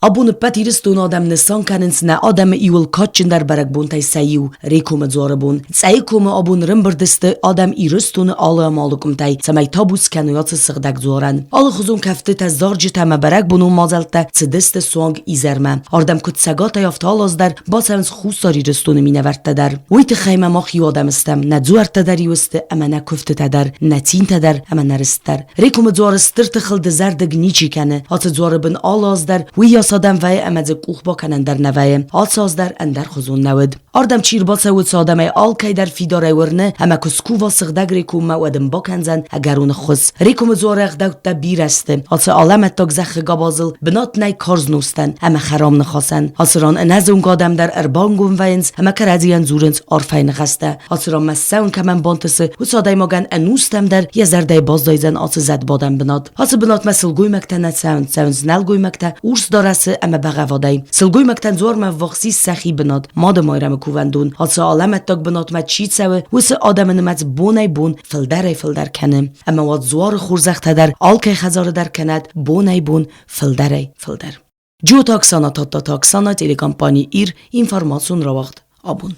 Абон ӕппӕт Ирыстоны адӕм нысан кӕнынц нӕ адӕмы иууыл кадджындӕр бӕрӕгбонтӕй сӕ иу – Рекомы дзуары бон. Цъӕйы комы абон ӕрӕмбырд сты адӕм Ирыстоны алы ӕмӕ алы къуымтӕй, цӕмӕй табу скӕной ацы сыгъдӕг дзуарӕн. Алыхуызон кӕфтытӕ, зарджытӕ ӕмӕ бӕрӕгбонон мадзӕлттӕ цыдысты суанг изӕрмӕ. Ардӕм куыд цӕгатӕй, афтӕ алы аз дӕр бацӕуынц Хуссар Ирыстоны минӕвӕрттӕ дӕр. Уый тыххӕй ма мах иу адӕм стӕм, нӕ дзуӕрттӕ дӕр иу сты ӕмӕ нӕ куывтытӕ дӕр, нӕ цинтӕ дӕр ӕмӕ нӕ рыст дӕр. Рекомы дзуары стыр тыхыл дызӕрдыг ничи кӕны. Ацы дзуары бын алы аз дӕр уыйас адӕм вӕййы ӕмӕ дзы къух бакӕнӕн дӕр нӕ вӕййы. Ацы аз дӕр ӕндӕрхуызон нӕ уыд. Ардӕм чи рбацӕуы, уыцы адӕмӕй алкӕй дӕр фидарӕй уырны, ӕмӕ куы скува сыгъдӕг Рекоммӕ, уӕд ын бакӕндзӕн ӕгӕрон ӕххуыс. Рекомы дзуары ӕгъдӕуттӕ бирӕ сты. Ацы алӕмӕттаг зӕххы гӕбазыл бынат нӕй карз нозтӕн ӕмӕ хӕрам ныхасӕн. Ацы ран ӕнӕзонгӕ адӕм дӕр ӕрбангом вӕййынц ӕмӕ кӕрӕдзийӕн дзурынц арфӕйы ныхӕстӕ. Ацы ранмӕ ссӕуын кӕмӕн бантысы, уыцы адӕймагӕн ӕнустӕм дӕр йӕ зӕрдӕйы баззайдзӕн ацы зӕдбадӕн бынат. Ацы бынатмӕ сылгоймӕгтӕ нӕ цӕуынц, цӕуынц нӕлгоймӕгтӕ урс дарӕсы ӕмӕ бӕгъӕввадӕй. Сылгоймӕгтӕн дзуармӕ ӕввахс ис сӕхи бынат, Мады Майрӕмы кувӕндон. Ацы алӕмӕттаг бынатмӕ чи цӕуы, уыцы адӕмы нымӕц бонӕй-бон фылдӕрӕй-фылдӕр кӕны. Ӕмӕ уӕд дзуары хорзӕхтӕ дӕр алкӕй хӕдзары дӕр кӕнӕд бонӕй-бон фылдӕрӕй-фылдӕр. Джиоты Оксана, Тадтаты Оксана, телекомпани «Ир», информацион рауагъд абон.